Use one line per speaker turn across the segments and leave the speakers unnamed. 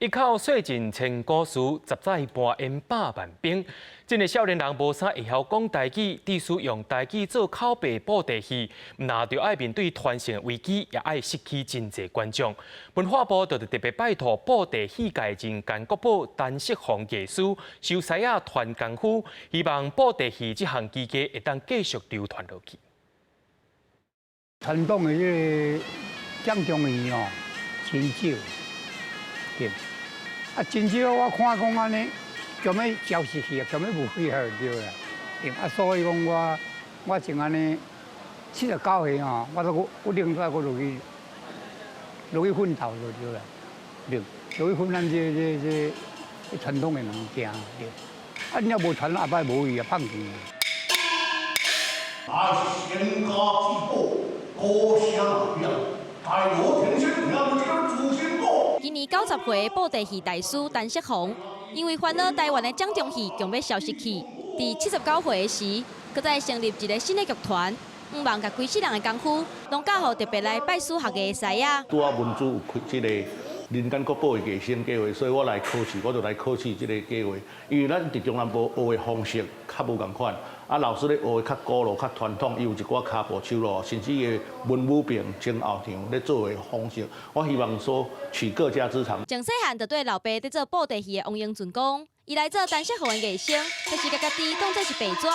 一口說盡千古事，十載搬煙百萬兵。這个少年人無啥會曉講台語，致使用台語做口白布袋戲，毋但著愛面對傳承危機，也愛失去真濟觀眾。文化部就特別拜託布袋戲界人間國寶陳色鳳藝師收師仔傳功夫，希望布袋戲這項技藝會當繼續流傳落去。
傳統的這个掌中戲哦，真少，對。啊，真少我看講按呢，強欲消失去啊，強欲無去啊，就對啦。對啊，所以講我我像按呢79歲吼，我都我另外我落去落去奮鬥就對啦，對，落去訓練這這這傳統的物件，對。啊，你若無傳，後擺無去啊，放棄。
乃是仙家之寶，高香啊，大羅天仙聽這個祖先寶。
今年90歲布袋戲大師陳色鳳，因為煩惱台灣的掌中戲強欲消失去，佇79歲時，閣再成立一个新的劇團，向望共規世人的功夫，攏教予特別來拜師學藝的師仔。
拄仔文資有開這个人間國寶的藝生計畫，所以我來考試，我就來考試這个計畫。因為咱佇中南部學的方式較無仝款，啊老師咧學的較古老、較傳統，伊有一寡跤步手路，甚至伊的文武兵前後場咧做的方式，我希望說取各家之長。
從細漢就對老爸佇做布袋戲的王英俊講，伊來做陳色鳳的藝生，就是共家己當做是白紙，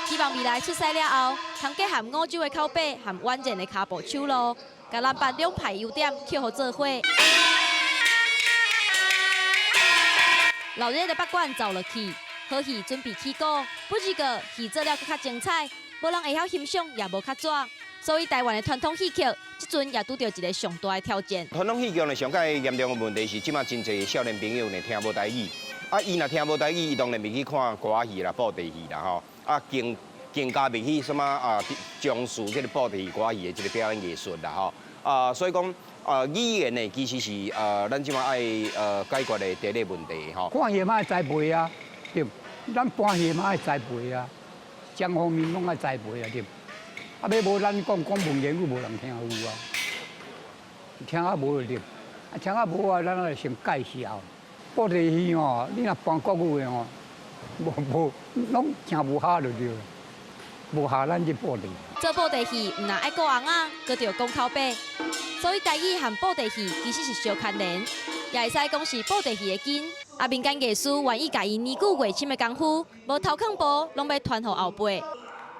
希望未來出師了後，通結合五洲的口白和宛然的跤步手路，共南北兩派優點抾予做伙。鬧熱的北館走落去，好戲準備起鼓，不過戲做了閣較精彩，無人會曉欣賞，也無較紙。所以台灣的傳統戲曲，這陣也拄著一个上大的挑戰。
傳統戲曲呢，上蓋嚴重的問題是，這馬真濟少年朋友呢聽無台語，啊，伊若聽無台語，伊當然袂去看歌仔戲啦、布袋戲啦，吼，啊，更更加袂去什麼啊，重視這个布袋戲、歌仔戲的這个表演藝術啦，吼，啊，所以講啊，語言呢，其實是咱這馬愛解決的第一个問題，吼。
看戲嘛愛栽培啊，對，咱搬戲嘛愛栽培啊，雙方面攏愛栽培啊，對。啊，欲無咱講講文言語無人聽有啊，聽啊無就對，啊聽啊無啊，咱愛先介紹。布袋戲吼，你若搬國語的吼，無無攏聽無下就對，無下咱這布袋。
做布袋戲毋但愛顧尪仔，閣著講口白，所以台語和布袋戲其實是相牽連，也會使講是布袋戲的根。啊，民間藝師願意共伊年久月深的功夫，無頭殼步，攏欲傳予後輩，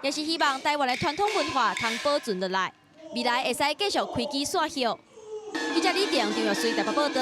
也是希望台灣的傳統文化通保存落來，未來會使繼續開枝散葉。記者李婷、張玉穗台北報導。